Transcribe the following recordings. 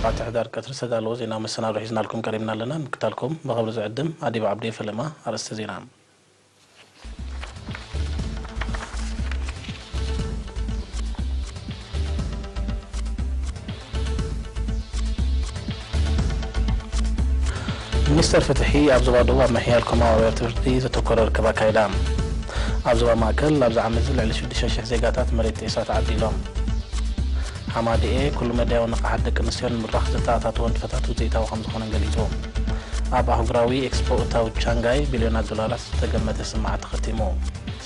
ኣቲ ሕዳር ቀትሪ ዝተዳለወ ዜናዊ መሰናዶ ሒዝናልኩም ቀሪብና ኣለና። ምክታልኩም ብኽብሪ ዝዕድም ኣዲብ ዓብዲ ፈለማ። ኣርእስተ ዜና። ሚኒስተር ፍትሒ ኣብ ዞባ ደቡብ ኣብ ምሕያል ኮማዊ ኣብያተ ፍርዲ ዘተኮረ ርክብ ኣካይዳ። ኣብ ዞባ ማእከል ኣብዚ ዓመት እዚ ልዕሊ ሽዱሽተ ሽሕ ዜጋታት መሬት ጤሳ ተዓዲሎም። ሃማደኤ ኩሉ መዳያዊ ንቕሓት ደቂ ኣንስትዮ ንምብራኽ ዘተኣታተወ ንጥፈታት ውፅኢታዊ ከም ዝኾነን ገሊፁ። ኣብ ኣህጉራዊ ኤክስፖ እታው ቻንጋይ ቢልዮናት ዶላራት ዝተገመተ ስምምዕ ተኸቲሙ።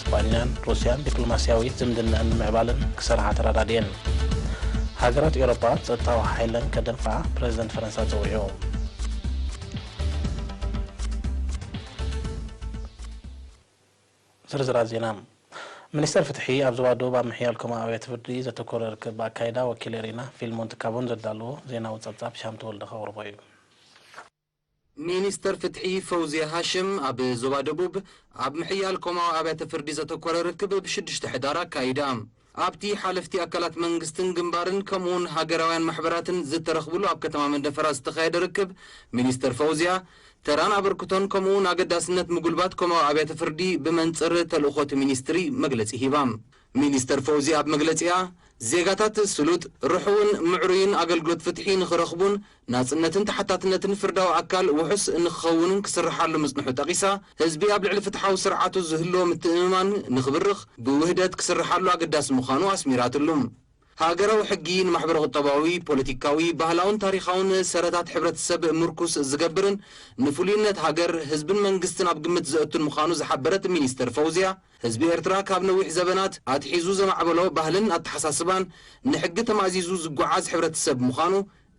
ስጳኛን ሩስያን ዲፕሎማስያዊት ዝምድነአን ንምዕባለን ክሰርሓ ተረዳድየን። ሃገራት ኤውሮጳ ጸጥታዊ ሓይለን ከደንፍዓ ፕረዚደንት ፈረንሳ ጸዊዑ። ዝርዝራት ዜና። ሚኒስተር ፍትሒ ኣብ ዞባ ደቡብ ኣብ ምሕያል ኮማዊ ኣብያተ ፍርዲ ዘተኮረ ርክብ ኣካይዳ። ወኪል ኤሪና ፊልሞን ትካቦን ዘዳለዎ ዜናዊ ጸብጻብ ሻም ተወልደ ከቕርቦ እዩ። ሚኒስተር ፍትሒ ፈውዝያ ሃሽም ኣብ ዞባ ደቡብ ኣብ ምሕያል ኮማዊ ኣብያተ ፍርዲ ዘተኮረ ርክብ ብሽዱሽተ ሕዳር ኣካይዳ። ኣብቲ ሓለፍቲ ኣካላት መንግስትን ግንባርን ከምኡውን ሃገራውያን ማሕበራትን ዝተረኽብሉ ኣብ ከተማ መንደፈራ ዝተኻየደ ርክብ፣ ሚኒስተር ፈውዝያ ተራን ኣበርክቶን ከምኡውን ኣገዳስነት ምጉልባት ኮማዊ ኣብያተ ፍርዲ ብመንጽር ተልእኾ እቲ ሚኒስትሪ መግለጺ ሂባ። ሚኒስተር ፈውዝያ ኣብ መግለጺኣ፣ ዜጋታት ስሉጥ፣ ርሑውን ምዕሩይን ኣገልግሎት ፍትሒ ንኽረኽቡን ናጽነትን ተሓታትነትን ፍርዳዊ ኣካል ውሑስ ንኽኸውንን ክስርሓሉ ምጽንሑ ጠቒሳ፣ ህዝቢ ኣብ ልዕሊ ፍትሓዊ ስርዓቱ ዝህልዎ ምትእምማን ንኽብርኽ ብውህደት ክስርሓሉ ኣገዳሲ ምዃኑ ኣስሚራትሉ። ሃገራዊ ሕጊ ንማሕበረ ቁጠባዊ፣ ፖለቲካዊ፣ ባህላውን ታሪኻውን ሰረታት ሕብረተሰብ ምርኩስ ዝገብርን ንፍሉይነት ሃገር፣ ህዝብን መንግስትን ኣብ ግምት ዘእቱን ምዃኑ ዝሓበረት ሚኒስተር ፈውዝያ፣ ህዝቢ ኤርትራ ካብ ነዊሕ ዘበናት ኣትሒዙ ዘማዕበሎ ባህልን ኣተሓሳስባን ንሕጊ ተማእዚዙ ዝጓዓዝ ሕብረተሰብ ምዃኑ፣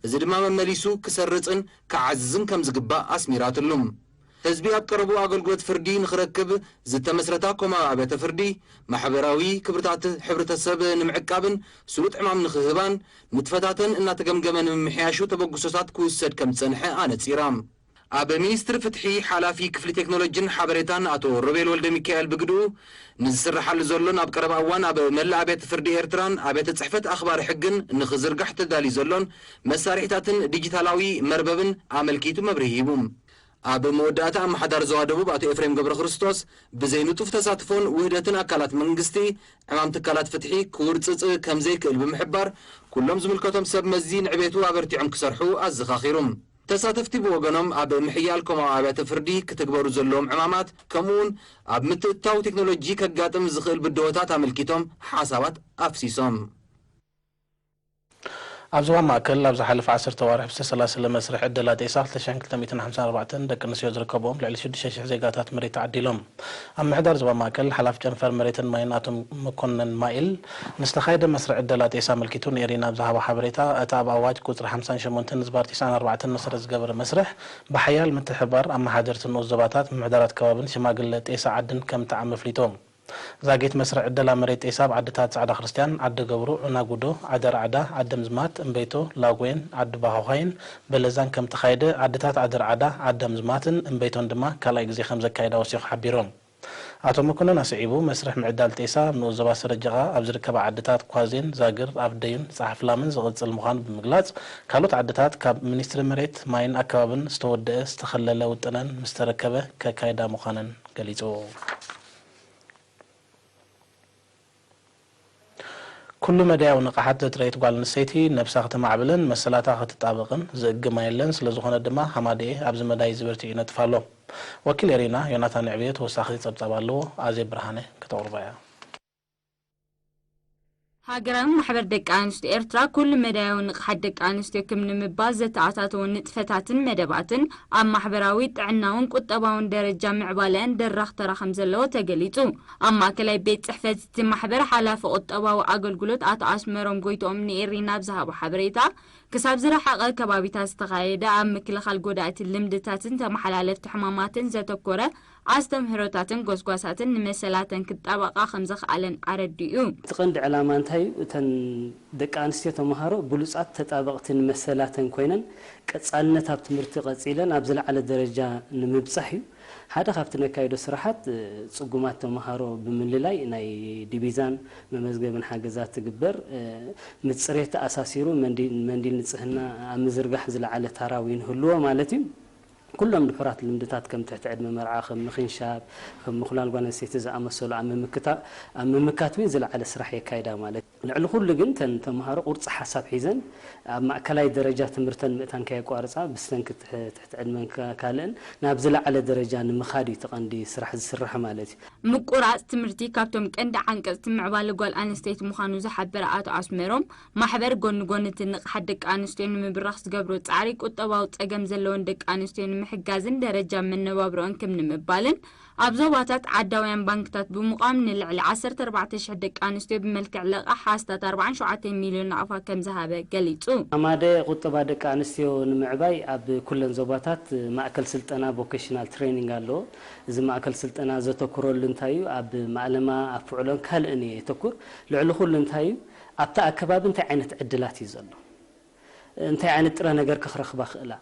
እዚ ድማ መመሊሱ ክሰርጽን ክዓዝዝን ከም ዝግባእ ኣስሚራትሉ። ህዝቢ ኣብ ቀረቡ ኣገልግሎት ፍርዲ ንኽረክብ ዝተመስረታ ኮማዊ ኣብያተ ፍርዲ፣ ማሕበራዊ ክብርታት ሕብረተሰብ ንምዕቃብን ስሉጥ ዕማም ንኽህባን ንጥፈታተን እናተገምገመ ንምምሕያሹ ተበግሶታት ክውሰድ ከም ዝጸንሐ ኣነጺራ። ኣብ ሚኒስትሪ ፍትሒ ሓላፊ ክፍሊ ቴክኖሎጂን ሓበሬታን ኣቶ ሮቤል ወልደ ሚካኤል ብግድኡ፣ ንዝስርሓሉ ዘሎን ኣብ ቀረባ እዋን ኣብ መላእ ኣብያተ ፍርዲ ኤርትራን ኣብያተ ጽሕፈት ኣኽባሪ ሕግን ንኽዝርጋሕ ተዳልዩ ዘሎን መሳርሒታትን ዲጂታላዊ መርበብን ኣመልኪቱ መብርሂ ሂቡ። ኣብ መወዳእታ ኣመሓዳሪ ዞባ ደቡብ ኣቶ ኤፍሬም ገብረ ክርስቶስ፣ ብዘይ ንጡፍ ተሳትፎን ውህደትን ኣካላት መንግስቲ፣ ዕማም ትካላት ፍትሒ ክውርጽጽ ከም ዘይክእል ብምሕባር፣ ኩሎም ዝምልከቶም ሰብ መዚ ንዕቤቱ ኣበርቲዖም ክሰርሑ ኣዘኻኺሩ። ተሳተፍቲ ብወገኖም፣ ኣብ ምሕያል ኮማዊ ኣብያተ ፍርዲ ክትግበሩ ዘለዎም ዕማማት፣ ከምኡውን ኣብ ምትእትታው ቴክኖሎጂ ከጋጥም ዝኽእል ብድሆታት ኣመልኪቶም ሓሳባት ኣፍሲሶም። ኣብ ዞባ ማእከል ኣብ ዝሓለፈ ዓሰርተ ኣዋርሕ ብዝተሰላሰለ መስርሕ ዕደላ ጤሳ ክልተ ሽሕን ክልተ ሚእትን ሓምሳን ኣርባዕተን ደቂ ኣንስትዮ ዝርከብኦም ልዕሊ ሽዱሽተ ሽሕ ዜጋታት መሬት ተዓዲሎም። ኣብ ምሕዳር ዞባ ማእከል ሓላፊ ጨንፈር መሬትን ማይን ኣቶ መኮነን ማይል ንዝተኻየደ መስርሕ ዕደላ ጤሳ ኣመልኪቱ ንኤሪና ኣብ ዝሃቦ ሓበሬታ፣ እቲ ኣብ ኣዋጅ ቁጽሪ ሓምሳን ሸሞንተን ዝባር ቲስዓን ኣርባዕተን መሰረት ዝገበረ መስርሕ ብሓያል ምትሕብባር ኣመሓደርቲ ንኡስ ዞባታት ምምሕዳራት ከባብን ሽማግለ ጤሳ ዓድን ከም እተዓመ ኣፍሊጡ። ዛጊት መስርሕ ዕደላ መሬት ጤሳ ኣብ ዓድታት ጻዕዳ ክርስትያን፣ ዓዲ ገብሩ፣ ዑና ጉዶ፣ ዓደ ራዕዳ፣ ዓዲ ምዝማት፣ እምበይቶ፣ ላጎየን፣ ዓዲ ባሆዃይን በለዛን ከም ተኻየደ፣ ዓድታት ዓዲ ራዕዳ፣ ዓዲ ምዝማትን እምበይቶን ድማ ካልኣይ ግዜ ከም ዘካየዳ ወሲኹ ሓቢሩ። ኣቶ መኮነን ኣስዒቡ፣ መስርሕ ምዕዳል ጤሳ ኣብ ንኡስ ዞባ ሰረጀቓ ኣብ ዝርከባ ዓድታት ኳዜን፣ ዛግር፣ ኣፍደዩን ጻሕፍላምን ዝቕጽል ምዃኑ ብምግላጽ፣ ካልኦት ዓድታት ካብ ሚኒስትሪ መሬት፣ ማይን ኣከባብን ዝተወደአ ዝተኸለለ ውጥነን ምስ ተረከበ ከካይዳ ምዃነን ገሊጹ። ኩሉ መዳያዊ ንቕሓት ዘጥረየት ጓል ኣንስተይቲ ነብሳ ከተማዕብልን መሰላታ ከተጣብቕን ዝእግማ የለን። ስለ ዝኾነ ድማ ሃማደኤ ኣብዚ መዳይ እዚ በርቲዑ ይነጥፍ ኣሎ። ወኪል ኤሪና ዮናታን ዕብየ ተወሳኺ ጸብጻብ ኣለዎ። ኣዜብ ብርሃነ ከተቕርቦ እያ። ሃገራዊ ማሕበር ደቂ ኣንስትዮ ኤርትራ ኩሉ መዳያዊ ንቕሓት ደቂ ኣንስትዮ ክም ንምባል ዘተኣታተወ ንጥፈታትን መደባትን ኣብ ማሕበራዊ፣ ጥዕናውን ቁጠባውን ደረጃ ምዕባለአን ደራኽ ተራ ከም ዘለዎ ተገሊጹ። ኣብ ማእከላይ ቤት ጽሕፈት እቲ ማሕበር ሓላፊ ቁጠባዊ ኣገልግሎት ኣቶ ኣስመሮም ጎይትኦም ንኤሪና ኣብ ዝሃቦ ሓበሬታ፣ ክሳብ ዝረሓቐ ከባቢታት ዝተኻየደ ኣብ ምክልኻል ጎዳእቲ ልምድታትን ተመሓላለፍቲ ሕማማትን ዘተኮረ ኣስተምህሮታትን ጎስጓሳትን ንመሰላተን ክጣበቓ ከም ዘኽኣለን ኣረዲኡ። እቲ ቀንዲ ዕላማ እንታይ እዩ? እተን ደቂ ኣንስትዮ ተምሃሮ ብሉጻት ተጣበቕቲ ንመሰላተን ኮይነን ቀጻልነት ኣብ ትምህርቲ ቀጺለን ኣብ ዝለዓለ ደረጃ ንምብጻሕ እዩ። ሓደ ካብቲ ነካይዶ ስራሓት፣ እ፣ ጽጉማት ተምሃሮ ብምልላይ ናይ ዲቪዛን መመዝገብን ሓገዛት ትግበር። እ፣ ምጽሬት ተኣሳሲሩ መንዲ-፣ መንዲል ንጽህና ኣብ ምዝርጋሕ ዝለዓለ ታራ እውን ይህልዎ ማለት እዩ። ኩሎም ድሑራት ልምድታት ከም ትሕቲ ዕድመ መርዓ፣ ከም ምኽንሻብ፣ ከም ምኹላል ጓል ኣንስተይቲ ዝኣመሰሉ ኣብ ምምክታ-፣ ኣብ ምምካት እውን ዝለዓለ ስራሕ የካይዳ ማለት እዩ። ልዕሊ ኩሉ ግን ተን ተምሃሮ ቁርፂ ሓሳብ ሒዘን ኣብ ማእከላይ ደረጃ ትምህርተን ምእታን ከየቋርፃ ብሰንኪ ትሕ-፣ ትሕቲ ዕድመን ካ-፣ ካልእን ናብ ዝለዓለ ደረጃ ንምኻድ እዩ እቲ ቀንዲ ስራሕ ዝስራሕ ማለት እዩ። ምቁራጽ ትምህርቲ ካብቶም ቀንዲ ዓንቀጽቲ ምዕባለ ጓል ኣንስተይቲ ምዃኑ ዝሓበረ ኣቶ ኣስመሮም፣ ማሕበር ጎኒ ጎኒ እቲ ንቕሓት ደቂ ኣንስትዮ ንምብራኽ ዝገብሮ ጻዕሪ ቁጠባዊ ጸገም ዘለወን ደቂ ኣንስትዮ ንምሕጋዝን ደረጃ መነባብሮኣን ክም ንምባልን ኣብ ዞባታት ዓዳውያን ባንክታት ብምቋም ንልዕሊ ዓሰርተ ኣርባዕተ ሽሕ ደቂ ኣንስትዮ ብመልክዕ ለቓሕ ኣስታት ኣርባዓን ሸውዓተን ሚልዮን ናቕፋ ከም ዝሃበ ገሊጹ። ኣማደ ቁጠባ ደቂ ኣንስትዮ ንምዕባይ ኣብ ኩለን ዞባታት ማእከል ስልጠና ቮኬሽናል ትሬኒንግ ኣለዎ። እዚ ማእከል ስልጠና ዘተኩረሉ እንታይ እዩ? ኣብ ማእለማ፣ ኣብ ፍዕሎን ካልእን እዩ የተኩር። ልዕሊ ኩሉ እንታይ እዩ? ኣብቲ ኣከባቢ እንታይ ዓይነት ዕድላት እዩ ዘሎ? እንታይ ዓይነት ጥረ ነገር ክረኽባ ክእላ?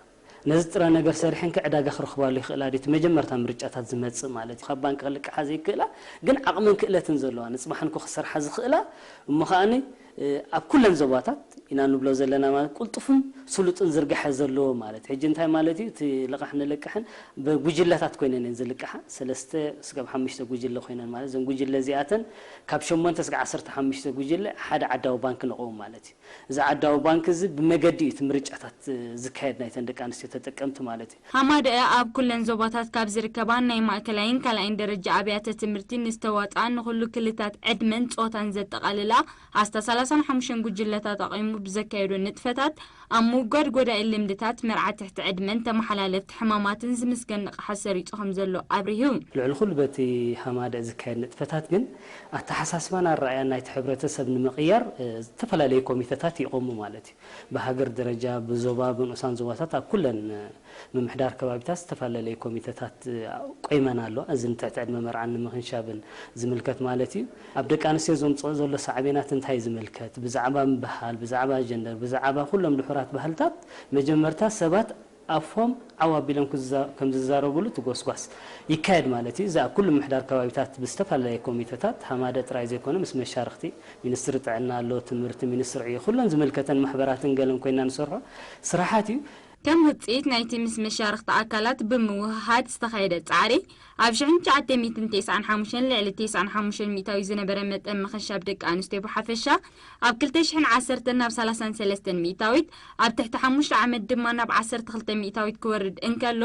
ነዚ ጥረ ነገር ሰሪሐን ከ ዕዳጋ ክረኽባሉ ይኽእላ ድዩ? እቲ መጀመርታ ምርጫታት ዝመጽእ ማለት እዩ። ካብ ባንክ ክልቅሓ ዘይክእላ ግን ዓቕምን ክእለትን ዘለዋ፣ ንጽባሕን ኮ ክሰርሓ ዝኽእላ፣ እሞ ከኣኒ፣ እ፣ ኣብ ኩለን ዞባታት ኢና ንብሎ ዘለና ማለት ቅልጡፍን ስሉጥን ዝርጋሐ ዘለዎ ማለት። ሕጂ እንታይ ማለት እዩ? እቲ ልቓሕ ንልቅሕን ብጉጅለታት ኮይነን እየን ዝልቅሓ። ሰለስተ ስጋብ ሓሙሽተ ጉጅለ ኮይነን ማለት፣ እዘን ጉጅለ እዚኣተን ካብ ሸሞንተ ስጋብ ዓሰርተ ሓሙሽተ ጉጅለ ሓደ ዓዳዊ ባንክ ንቐውም ማለት እዩ። እዚ ዓዳዊ ባንክ እዚ ብመገዲ እዩ እቲ ምርጫታት፣ እ፣ ዝካየድ ናይተን ደቂ ኣንስትዮ ተጠቀምቲ ማለት እዩ። ሃማደአ ኣብ ኩለን ዞባታት ካብ ዝርከባ ናይ ማእከላይን ካልኣይን ደረጃ ኣብያተ ትምህርቲ ንዝተዋፅኣ ንኹሉ ክልታት ዕድመን ፆታን ዘጠቓልላ ኣስታ ሰላሳን ሓሙሽተን ጉጅለታት ኣቒሙ ብዘካየዶ ንጥፈታት ኣብ ምውጋድ ጎዳኢ ልምድታት መርዓ ትሕቲ ዕድመን ተመሓላለፍቲ ሕማማትን ዝምስገን ንቕሓት ሰሪፁ ከም ዘሎ ኣብሪሁ። ልዕሊ ኩሉ በቲ ሃማደአ ዝካየድ ንጥፈታት ግን ኣተሓሳስባን ኣረኣእያን ናይቲ ሕብረተሰብ ንምቕያር፣ እ፣ ዝተፈላለዩ ኮሚተታት ይቖሙ ማለት እዩ። ብሃገር ደረጃ፣ ብዞባ፣ ብንኡሳን ዞባታት ኣብ ኩለን፣ እ፣ ምምሕዳር ከባቢታት ዝተፈላለዩ ኮሚተታት፣ እ፣ ቆይመን ኣለዋ። እዚ ንትሕቲ ዕድመ መርዓን ንምኽንሻብን ዝምልከት ማለት እዩ። ኣብ ደቂ ኣንስትዮ ዘምጽኦ ዘሎ ሳዕቤናት እንታይ ዝምልከት? ብዛዕባ ምብህሃል፣ ብዛዕባ ጀንደር፣ ብዛዕባ ኩሎም ድሑራት ባህልታት መጀመርታ ሰባት ኣፎም ዓው ኣቢሎም ክዝዛ-፣ ከም ዝዛረቡሉ እቲ ጎስጓስ ይካየድ ማለት እዩ። እዚ ኣብ ኩሉ ምምሕዳር ከባቢታት ብዝተፈላለየ ኮሚተታት ሃማደ ጥራይ ዘይኮነ ምስ መሻርኽቲ፣ ሚኒስትሪ ጥዕና ኣሎ፣ ትምህርቲ፣ ሚኒስትሪ ዕዮ፣ ኩለን ዝምልከተን ማሕበራትን ገለን ኮይና ንሰርሖ ስራሓት እዩ። ከም ውጽኢት ናይቲ ምስ መሻርኽቲ ኣካላት ብምውህሃድ ዝተኻየደ ጻዕሪ፣ ኣብ ሽሕን ትሽዓተ ሚእትን ተስዓን ሓሙሽተን ልዕሊ ተስዓን ሓሙሽተን ሚእታዊ ዝነበረ መጠን ምኽንሻብ ደቂ ኣንስትዮ ብሓፈሻ ኣብ ክልተ ሽሕን ዓሰርተን ናብ ሰላሳን ሰለስተን ሚእታዊት፣ ኣብ ትሕቲ ሓሙሽተ ዓመት ድማ ናብ ዓሰርተ ክልተ ሚእታዊት ክወርድ እንከሎ፣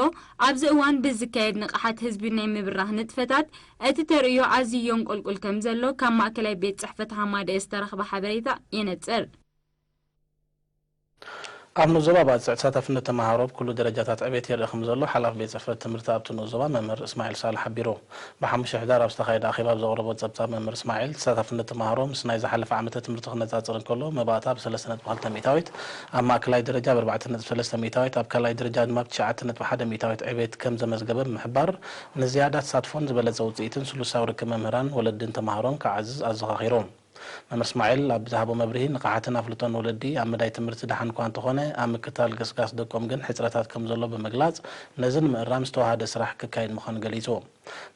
ኣብዚ እዋን ብዝካየድ ንቕሓት ህዝቢ ናይ ምብራኽ ንጥፈታት፣ እቲ ተርእዮ ኣዝዩ የንቆልቁል ከም ዘሎ ካብ ማእከላይ ቤት ጽሕፈት ሃማደአ ዝተረኽበ ሓበሬታ የነጽር። ኣብ ንኡስ ዞባ ባጽዕ ተሳታፍነት ተመሃሮ ኣብ ኩሉ ደረጃታት ዕቤት የርኢ ከም ዘሎ ሓላፊ ቤት ጽሕፈት ትምህርቲ ኣብቲ ንኡስ ዞባ መምህር እስማዒል ሳልሕ ሓቢሩ። ብሓሙሽተ ሕዳር ኣብ ዝተኻየደ ኣኼባ ኣብ ዘቕረቦ ጸብጻብ መምህር እስማዒል፣ ተሳታፍነት ተመሃሮ ምስ ናይ ዝሓለፈ ዓመተ ትምህርቲ ክነጻጸር እንከሎ፣ መባእታ ብሰለስተ ነጥቢ ክልተ ሚእታዊት፣ ኣብ ማእከላይ ደረጃ ብኣርባዕተ ነጥቢ ሰለስተ ሚእታዊት፣ ኣብ ካልኣይ ደረጃ ድማ ብትሽዓተ ነጥቢ ሓደ ሚእታዊት ዕቤት ከም ዘመዝገበ ብምሕባር፣ ንዝያዳ ተሳትፎን ዝበለጸ ውጽኢትን ስሉሳዊ ርክብ መምህራን፣ ወለድን ተመሃሮን ክዓዝዝ ኣዘኻኺሩ። መምህር እስማዒል ኣብ ዝሃቦ መብርሂ፣ ንቕሓትን ኣፍልጦን ወለዲ ኣብ መዳይ ትምህርቲ ደሓን እኳ እንተኾነ፣ ኣብ ምክታል ገስጋስ ደቆም ግን ሕጽረታት ከም ዘሎ ብምግላጽ፣ ነዚ ንምእራም ዝተዋሃደ ስራሕ ክካየድ ምዃኑ ገሊጹ።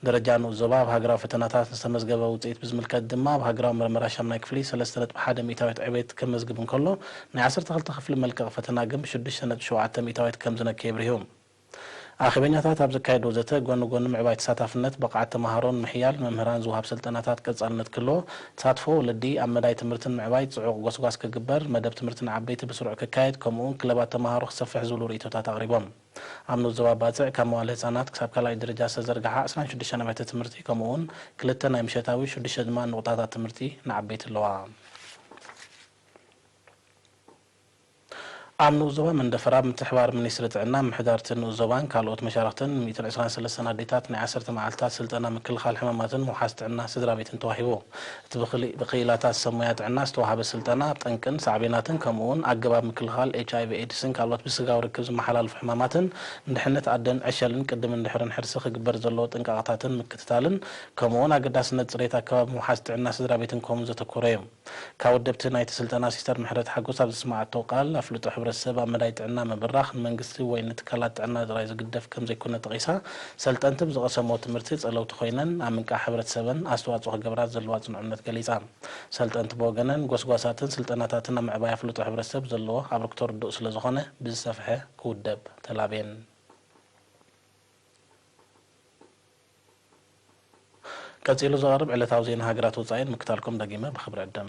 ደረጃ ንኡስ ዞባ ኣብ ሃገራዊ ፈተናታት ዝተመዝገበ ውጽኢት ብዝምልከት ድማ፣ ኣብ ሃገራዊ መርመራ ሻምናይ ክፍሊ ሰለስተ ነጥቢ ሓደ ሚእታዊት ዕቤት ከመዝግብ እንከሎ፣ ናይ ዓሰርተ ክልተ ክፍሊ መልቀቒ ፈተና ግን ብሽዱሽተ ነጥቢ ሸውዓተ ሚእታዊት ከም ዝነከየ ኣብሪሁ። ኣኼበኛታት ኣብ ዘካየድዎ ዘተ፣ ጎኒ ጎኒ ምዕባይ ተሳታፍነት ብቕዓት ተመሃሮን ምሕያል መምህራን ዝወሃብ ስልጠናታት ቀጻልነት ክህልዎ፣ ተሳትፎ ወለዲ ኣብ መዳይ ትምህርትን ምዕባይ ጽዑቕ ጎስጓስ ክግበር፣ መደብ ትምህርቲ ንዓበይቲ ብስሩዕ ክካየድ፣ ከምኡ'ውን ክለባት ተመሃሮ ክሰፍሕ ዝብሉ ርእይቶታት ኣቕሪቦም። ኣብ ንኡስ ዞባ ባጽዕ ካብ መዋለ ህጻናት ክሳብ ካልኣይ ደረጃ ዝተዘርግሓ ዕስራን ሽዱሽተን ኣብያተ ትምህርቲ፣ ከምኡ'ውን ክልተ ናይ ምሸታዊ፣ ሽዱሽተ ድማ ንቑጣታት ትምህርቲ ንዓበይቲ ኣለዋ። ኣብ ንኡስ ዞባ መንደፈራ ብምትሕብባር ሚኒስትሪ ጥዕና፣ ምምሕዳር እቲ ንኡስ ዞባን ካልኦት መሻርኽትን ሚእትን ዕስራን ሰለስተን ኣዴታት ናይ ዓሰርተ መዓልታት ስልጠና ምክልኻል ሕማማትን ምውሓስ ጥዕና ስድራ ቤትን ተዋሂቡ። እቲ ብክሊ-፣ ብክኢላታት ሰብ ሞያ ጥዕና ዝተዋህበ ስልጠና፣ ኣብ ጠንቅን ሳዕቤናትን ከምኡ'ውን ኣገባብ ምክልኻል ኤች ኣይ ቪ ኤድስን ካልኦት ብስጋዊ ርክብ ዝመሓላለፉ ሕማማትን ንድሕነት ኣደን ዕሸልን ቅድምን ድሕርን ሕርሲ ክግበር ዘለዎ ጥንቃቐታትን ምክትታልን ከምኡ'ውን ኣገዳስነት ጽሬት ኣከባቢ ምውሓስ ጥዕና ስድራ ቤትን ከምኡ ዘተኮረ እዩ። ካብ ወደብቲ ናይቲ ስልጠና ሲስተር ምሕረት ሓጎስ ኣብ ዘስመዓቶ ቃል፣ ኣፍልጦ ሕብረ ሰብ ኣብ መዳይ ጥዕና ምብራኽ ንመንግስቲ ወይ ንትካላት ጥዕና ጥራይ ዝግደፍ ከም ዘይኮነ ጠቒሳ፣ ሰልጠንቲ ብዝቐሰምዎ ትምህርቲ ጸለውቲ ኮይነን ኣብ ምንቃሕ ሕብረተሰበን ኣስተዋጽኦ ክገብራ ዘለዋ ጽኑዕነት ገሊጻ። ሰልጠንቲ ብወገነን፣ ጎስጓሳትን ስልጠናታትን ኣብ ምዕባይ ኣፍልጦ ሕብረተሰብ ዘለዎ ኣበርክቶ ርዱእ ስለ ዝኾነ፣ ብዝሰፍሐ ክውደብ ተላብየን። ቀጺሉ ዝቐርብ ዕለታዊ ዜና ሃገራት ወጻኢ ንምክታልኩም ደጊመ ብኽብሪ ዕድም።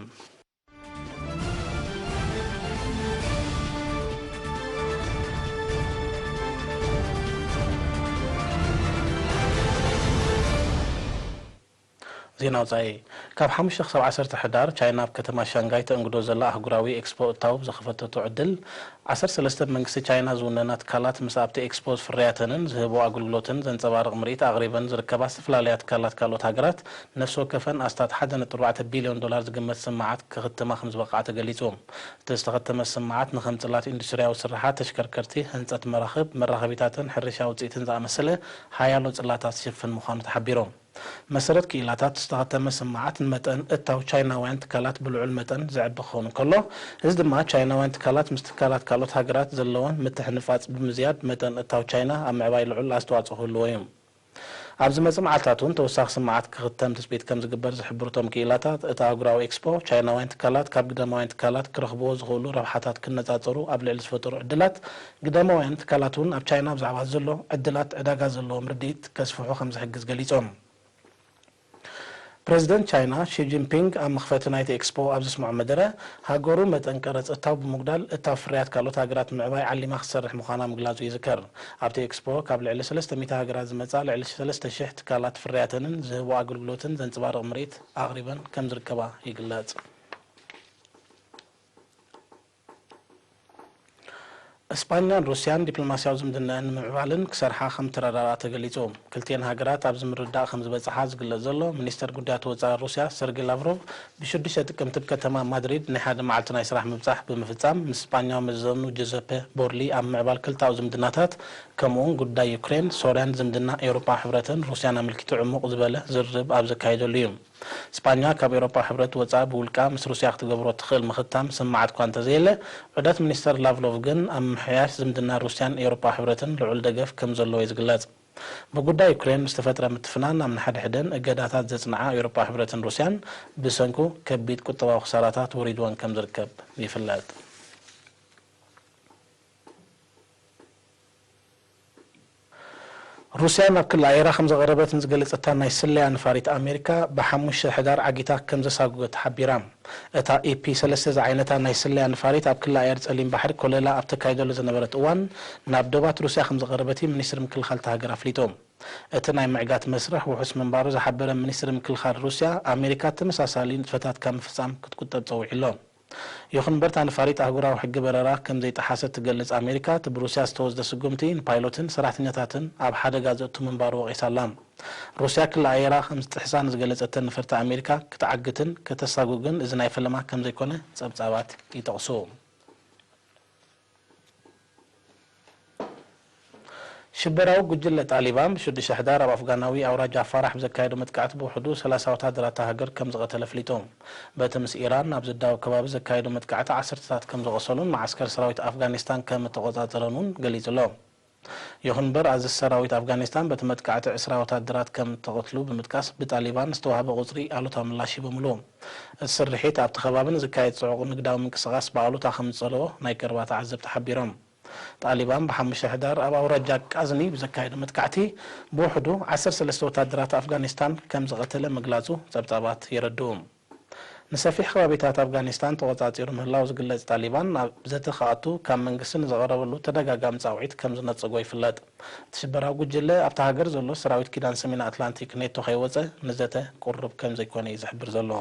ዜና ወጻኢ። ካብ ሓሙሽተ ክሳብ ዓሰርተ ሕዳር፣ ቻይና ኣብ ከተማ ሻንጋይ ተእንግዶ ዘላ ኣህጉራዊ ኤክስፖ እታው ብዝኸፈተቶ ዕድል፣ ዓሰርተ ሰለስተ ብመንግስቲ ቻይና ዝውነና ትካላት ምስ ኣብቲ ኤክስፖ ፍርያተንን ዝህቦ ኣገልግሎትን ዘንጸባርቕ ምርኢት ኣቕሪበን ዝርከባ ዝተፈላለያ ትካላት ካልኦት ሃገራት፣ ነፍሲ ወከፈን ኣስታት ሓደ ነጥቢ ኣርባዕተ ቢልዮን ዶላር ዝግመት ስምማዓት ክኽትማ ከም ዝበቕዓ ተገሊጹ። እቲ ዝተኸተመ ስምማዓት ንከም ጽላት ኢንዱስትሪያዊ ስርሓት፣ ተሽከርከርቲ፣ ህንጸት መራኽብ፣ መራኸቢታትን ሕርሻ ውጽኢትን ዝኣመሰለ ሓያሎ ጽላታት ዝሽፍን ምዃኑ ተሓቢሩ። መሰረት ክኢላታት ዝተኸተመ ስምማዓት ንመጠን እታው ቻይናውያን ትካላት ብልዑል መጠን ዘዕቢ ክኸውን እንከሎ፣ እዚ ድማ ቻይናውያን ትካላት ምስ ትካላት ካልኦት ሃገራት ዘለወን ምትሕንፋጽ ብምዝያድ መጠን እታው ቻይና ኣብ ምዕባይ ልዑል ኣስተዋጽኦ ክህልዎ እዩ። ኣብ ዝመጽእ መዓልታት እውን ተወሳኺ ስምማዓት ክኽተም ትጽቢት ከም ዝግበር ዝሕብሩ እቶም ክኢላታት፣ እቲ ኣህጉራዊ ኤክስፖ ቻይናውያን ትካላት ካብ ግዳማውያን ትካላት ክረኽብዎ ዝኽእሉ ረብሓታት ክነጻጸሩ ኣብ ልዕሊ ዝፈጠሩ ዕድላት፣ ግዳማውያን ትካላት እውን ኣብ ቻይና ብዛዕባ ዘሎ ዕድላት ዕዳጋ ዘለዎም ርድኢት ከስፍሑ ከም ዝሕግዝ ገሊጾም። ፕረዚደንት ቻይና ሺ ጂንፒንግ ኣብ መኽፈቲ ናይቲ ኤክስፖ ኣብ ዘስምዖ መደረ፣ ሃገሩ መጠን ቀረጽ እታው ብምጉዳል እታው ፍርያት ካልኦት ሃገራት ንምዕባይ ዓሊማ ክትሰርሕ ምዃና ምግላጹ ይዝከር። ኣብቲ ኤክስፖ ካብ ልዕሊ ሰለስተ ሚእቲ ሃገራት ዝመጻ ልዕሊ ሰለስተ ሽሕ ትካላት ፍርያተንን ዝህቦ ኣገልግሎትን ዘንጸባርቕ ምርኢት ኣቕሪበን ከም ዝርከባ ይግለጽ። እስጳኛን ሩስያን ዲፕሎማስያዊ ዝምድናኣን ንምምዕባልን ክሰርሓ ከም ተረዳድኣ ተገሊጹ። ክልቲኤን ሃገራት ኣብዚ ምርድዳእ ከም ዝበጽሓ ዝግለጽ ዘሎ፣ ሚኒስተር ጉዳያት ወጻኢ ሩስያ ሰርጌ ላቭሮቭ ብሽዱሽተ ጥቅምቲ ኣብ ከተማ ማድሪድ ናይ ሓደ መዓልቲ ናይ ስራሕ ምብጻሕ ብምፍጻም፣ ምስ ስጳኛዊ መዘኑ ጁዘፔ ቦርሊ ኣብ ምዕባል ክልተኣዊ ዝምድናታት፣ ከምኡውን ጉዳይ ዩክሬን፣ ሶርያን ዝምድና ኤውሮጳ ሕብረትን ሩስያን ኣመልኪቱ ዕሙቕ ዝበለ ዝርርብ ኣብ ዘካየደሉ እዩ። ስጳኛ ካብ ኤውሮጳ ሕብረት ወጻኢ ብውልቃ ምስ ሩስያ ክትገብሮ ትኽእል ምኽታም ስምማዓት እኳ እንተዘየለ፣ ዑደት ሚኒስተር ላቭሮቭ ግን ኣብ ምምሕያሽ ዝምድና ሩስያን ኤውሮጳ ሕብረትን ልዑል ደገፍ ከም ዘለዎ እዩ ዝግለጽ። ብጉዳይ ዩክሬን ዝተፈጥረ ምትፍናን ኣብ ንሓድሕደን እገዳታት ዘጽንዓ ኤውሮጳ ሕብረትን ሩስያን ብሰንኩ ከቢድ ቁጠባዊ ክሳራታት ወሪድወን ከም ዝርከብ ይፍለጥ። ሩስያ ናብ ክሊ ኣየራ ከም ዘቐረበት ንዝገለጸታ ናይ ስለያ ነፋሪት ኣሜሪካ ብሓሙሽተ ሕዳር ዓጊታ ከም ዘሳጉገት ሓቢራ። እታ ኤ ፒ ሰለስተ ዝዓይነታ ናይ ስለያ ነፋሪት ኣብ ክሊ ኣየር ጸሊም ባሕሪ ኮለላ ኣብ ተካይደሉ ዝነበረት እዋን ናብ ዶባት ሩስያ ከም ዘቐረበት እዩ ሚኒስትሪ ምክልኻል እታ ሃገር ኣፍሊጡ። እቲ ናይ ምዕጋት መስርሕ ውሑስ ምንባሩ ዝሓበረ ሚኒስትሪ ምክልኻል ሩስያ፣ ኣሜሪካ ተመሳሳሊ ንጥፈታት ካብ ምፍጻም ክትቁጠብ ጸዊዑ ኣሎ። ይኹን እምበር፣ እታ ነፋሪት ኣህጉራዊ ሕጊ በረራ ከም ዘይጠሓሰት ትገልጽ ኣሜሪካ፣ እቲ ብሩስያ ዝተወስደ ስጉምቲ ንፓይሎትን ሰራሕተኛታትን ኣብ ሓደጋ ዘእቱ ምንባሩ ወቒሳ ኣላ። ሩስያ ክሊ ኣየራ ከም ዝጥሕሳ ንዝገለጸተን ነፈርቲ ኣሜሪካ ክትዓግትን ከተሳጉግን እዚ ናይ ፈለማ ከም ዘይኮነ ጸብጻባት ይጠቕሱ። ሽበራዊ ጉጅለ ጣሊባን ብሽዱሽተ ሕዳር ኣብ ኣፍጋናዊ ኣውራጃ ፋራሕ ብዘካየዶ መጥቃዕቲ ብውሕዱ ሰላሳ ወታደራት እታ ሃገር ከም ዝቐተለ ኣፍሊጡ። በቲ ምስ ኢራን ኣብ ዝዳወብ ከባቢ ዘካየዶ መጥቃዕቲ ዓሰርተታት ከም ዝቖሰሉን መዓስከር ሰራዊት ኣፍጋኒስታን ከም እተቖጻጸረን እውን ገሊጹ ኣሎ። ይኹን እምበር፣ ኣዘዚ ሰራዊት ኣፍጋኒስታን በቲ መጥቃዕቲ ዕስራ ወታደራት ከም እተቐትሉ ብምጥቃስ፣ ብጣሊባን ዝተዋህበ ቁጽሪ ኣሉታዊ ምላሽ ሂቦምሉ። እቲ ስርሒት ኣብቲ ከባቢ ንዝካየድ ጽዑቕ ንግዳዊ ምንቅስቓስ ብኣሉታ ከም ዝጸለዎ ናይ ቀረባ ተዓዘብቲ ሓቢሮም። ጣሊባን ብሓሙሽተ ሕዳር ኣብ ኣውራጃ ቃዝኒ ብዘካየዶ መጥቃዕቲ ብውሕዱ ዓሰርተ ሰለስተ ወታደራት ኣፍጋኒስታን ከም ዝቐተለ ምግላጹ ጸብጻባት የረድኡ። ንሰፊሕ ከባቢታት ኣፍጋኒስታን ተቖጻጺሩ ምህላው ዝግለጽ ጣሊባን፣ ናብ ዘተ ክኣቱ ካብ መንግስቲ ንዝቐረበሉ ተደጋጋሚ ጻውዒት ከም ዝነጸጎ ይፍለጥ። እቲ ሽበራዊ ጉጅለ ኣብታ ሃገር ዘሎ ሰራዊት ኪዳን ሰሜን ኣትላንቲክ ኔቶ ከይወጸ ንዘተ ቅሩብ ከም ዘይኮነ እዩ ዝሕብር ዘሎ።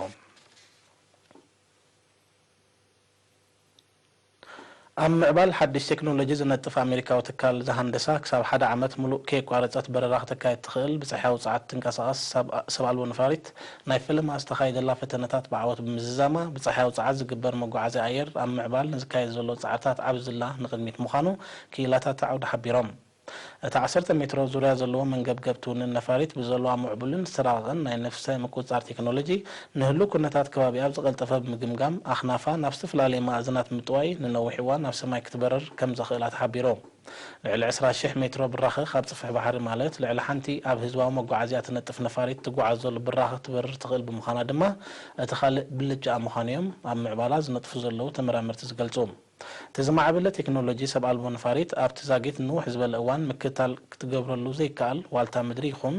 ኣብ ምዕባል ሓድሽ ቴክኖሎጂ ዝነጥፍ ኣሜሪካዊ ትካል ዝሃንደሳ፣ ክሳብ ሓደ ዓመት ምሉእ ከየቋረጸት በረራ ክተካየድ ትኽእል ብጸሓያዊ ጸዓት ትንቀሳቐስ ሰብ፣ ሰብ ኣልቦ ነፋሪት ናይ ፈለማ ዝተኻየደላ ፈተነታት ብዓወት ብምዝዛማ፣ ብጸሓያዊ ጸዓት ዝግበር መጓዓዝያ ኣየር ኣብ ምዕባል ንዝካየድ ዘሎ ጻዕርታት ዓቢ ዝላ ንቕድሚት ምዃኑ ክኢላታት እቲ ዓውዲ ሓቢሮም። እቲ ዓሰርተ ሜትሮ ዙርያ ዘለዎ መንገብገብ ትውንን ነፋሪት ብዘለዋ ምዕቡልን ዝተራቐቐን ናይ ነፍሰ ምቁጽጻር ቴክኖሎጂ፣ ንህሉው ኩነታት ከባቢኣ ብዝቐልጠፈ ብምግምጋም፣ ኣኽናፋ ናብ ዝተፈላለየ መኣዝናት ብምጥዋይ ንነዊሕ እዋን ኣብ ሰማይ ክትበርር ከም ዘኽእላ ተሓቢሩ። ልዕሊ ዕስራ ሽሕ ሜትሮ ብራኸ ካብ ጽፍሒ ባሕሪ፣ ማለት ልዕሊ ሓንቲ ኣብ ህዝባዊ መጓዓዝያ ትነጥፍ ነፋሪት ትጓዓዘሉ ብራኸ ክትበርር ትኽእል ብምዃና ድማ፣ እቲ ካልእ ብልጫኣ ምዃኑ እዮም ኣብ ምዕባላ ዝነጥፉ ዘለዉ ተመራመርቲ ዝገልጹ። እቲ ዝማዕበለ ቴክኖሎጂ ሰብ ኣልቦ ነፋሪት ኣብቲ ዛጊት ንውሕ ዝበለ እዋን ምክትታል ክትገብረሉ ዘይከኣል ዋልታ ምድሪ ይኹን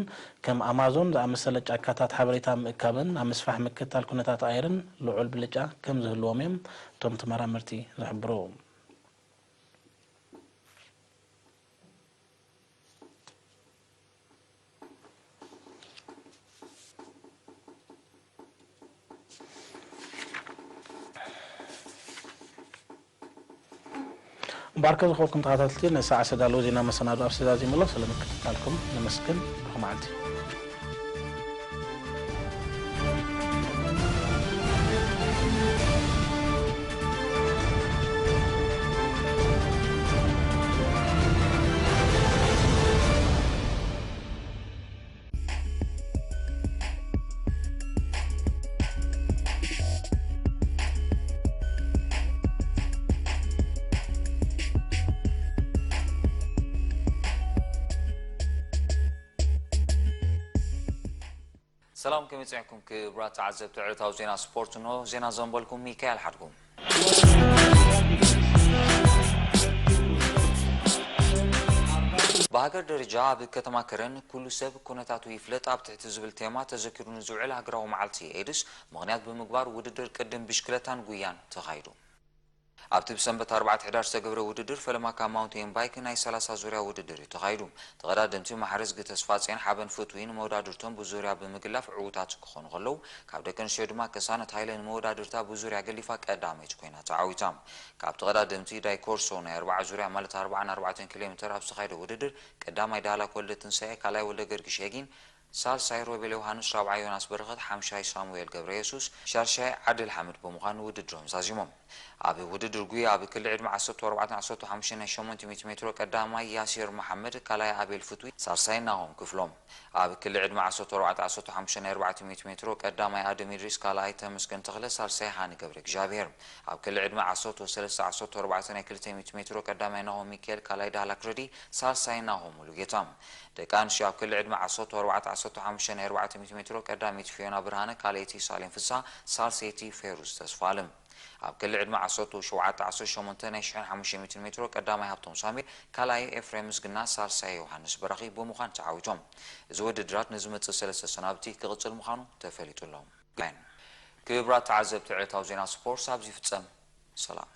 ከም ኣማዞን ዝኣመሰለ ጫካታት ሓበሬታ ምእካብን ኣብ ምስፋሕ ምክትታል ኩነታት ኣየርን ልዑል ብልጫ ከም ዝህልዎም እዮም እቶም ተመራመርቲ ዝሕብሩ። እምበኣርከ ዝኾንኩም ተኸታተልቲ፣ ንሰዓት ዝተዳለወ ዜና መሰናዶ ኣብዚ ተዛዚሙ ኣሎ። ስለ ምክትታልኩም ነመስግን። ብሩኽ መዓልቲ። ሰላም፣ ከመይ ጸኒሕኩም ክቡራት ተዓዘብቲ ዕለታዊ ዜና ስፖርት? እንሆ ዜና ዘንበልኩም ሚካኤል ሓድጉ። ብሃገር ደረጃ ኣብ ከተማ ከረን ኩሉ ሰብ ኩነታቱ ይፍለጥ ኣብ ትሕቲ ዝብል ቴማ ተዘኪሩ ንዝውዕል ሃገራዊ መዓልቲ ኤድስ ምኽንያት ብምግባር ውድድር ቅድም ብሽክለታን ጉያን ተኻይዱ። ኣብቲ ብሰንበት ኣርባዕተ ሕዳር ዝተገብረ ውድድር ፈለማ ካብ ማውንቴን ባይክ ናይ ሰላሳ ዙርያ ውድድር እዩ ተኻይዱ። ተቐዳደምቲ ማሕረዝጊ ተስፋጽዮን ሓበን ፍትዊ ንመወዳድርቶም ብዙርያ ብምግላፍ ዕዉታት ክኾኑ ከለዉ፣ ካብ ደቂ ኣንስትዮ ድማ ቅሳነት ሃይለ ንመወዳድርታ ብዙርያ ገሊፋ ቀዳመይቲ ኮይና ተዓዊታ። ካብ ተቐዳደምቲ ዳይ ኮርሶ ናይ ኣርብዓ ዙርያ ማለት ኣርባዓን ኣርባዕተን ኪሎ ሜተር ኣብ ዝተኻየደ ውድድር ቀዳማይ ዳህላክ ወልደ ትንሳኤ፣ ካልኣይ ወልደ ገርግሽ ኤጊን፣ ሳልሳይ ሮቤል ዮሃንስ፣ ራብዓይ ዮናስ በረኸት፣ ሓምሻይ ሳሙኤል ገብረየሱስ፣ ሻድሻይ ዓድል ሓምድ ብምዃን ውድድሮም ዛዚሞም። ኣብ ውድድር ጉያ ኣብ ክሊ ዕድመ ዓሰርተ ኣርባዕተን ዓሰርተ ሓሙሽተን ናይ ሸሞንተ ሚእቲ ሜትሮ ቀዳማይ ያሲር መሓመድ፣ ካልኣይ ኣቤል ፍትዊ፣ ሳልሳይ ናሆም ክፍሎም። ኣብ ክሊ ዕድመ ዓሰርተ ኣርባዕተ ዓሰርተ ሓሙሽተ ናይ ኣርባዕተ ሚእቲ ሜትሮ ቀዳማይ ኣደም ኢድሪስ፣ ካልኣይ ተመስገን ተኽለ፣ ሳልሳይ ሃኒ ገብረ እግዚኣብሔር። ኣብ ክሊ ዕድመ ዓሰርተ ሰለስተ ዓሰርተ ኣርባዕተ ናይ ክልተ ሚእቲ ሜትሮ ቀዳማይ ናሆም ሚካኤል፣ ካልኣይ ዳህላክ ረዲ፣ ሳልሳይ ናሆም ሙሉጌታ። ደቂ ኣንስትዮ ኣብ ክሊ ዕድመ ዓሰርተ ኣርባዕተ ዓሰርተ ሓሙሽተ ናይ ኣርባዕተ ሚእቲ ሜትሮ ቀዳመይቲ ፊዮና ብርሃነ፣ ካልኣይቲ ሳሌም ፍስሃ፣ ሳልሰይቲ ፌሩዝ ተስፋኣለም። ኣብ ክሊ ዕድመ ዓሰርተ ሸውዓተ ዓሰርተ ሸሞንተ ናይ ሽሕን ሓሙሽተ ሚእትን ሜትሮ ቀዳማይ ሃብቶም ሳሚር፣ ካልኣይ ኤፍሬም ምስግና፣ ሳልሳይ ዮሃንስ በራኺ ብምዃን ተዓዊቶም። እዚ ውድድራት ንዝመጽእ ሰለስተ ሰናብቲ ክቕጽል ምዃኑ ተፈሊጡ ኣሎ። ክቡራት ተዓዘብቲ፣ ዕለታዊ ዜና ስፖርት ኣብዚ ይፍጸም። ሰላም።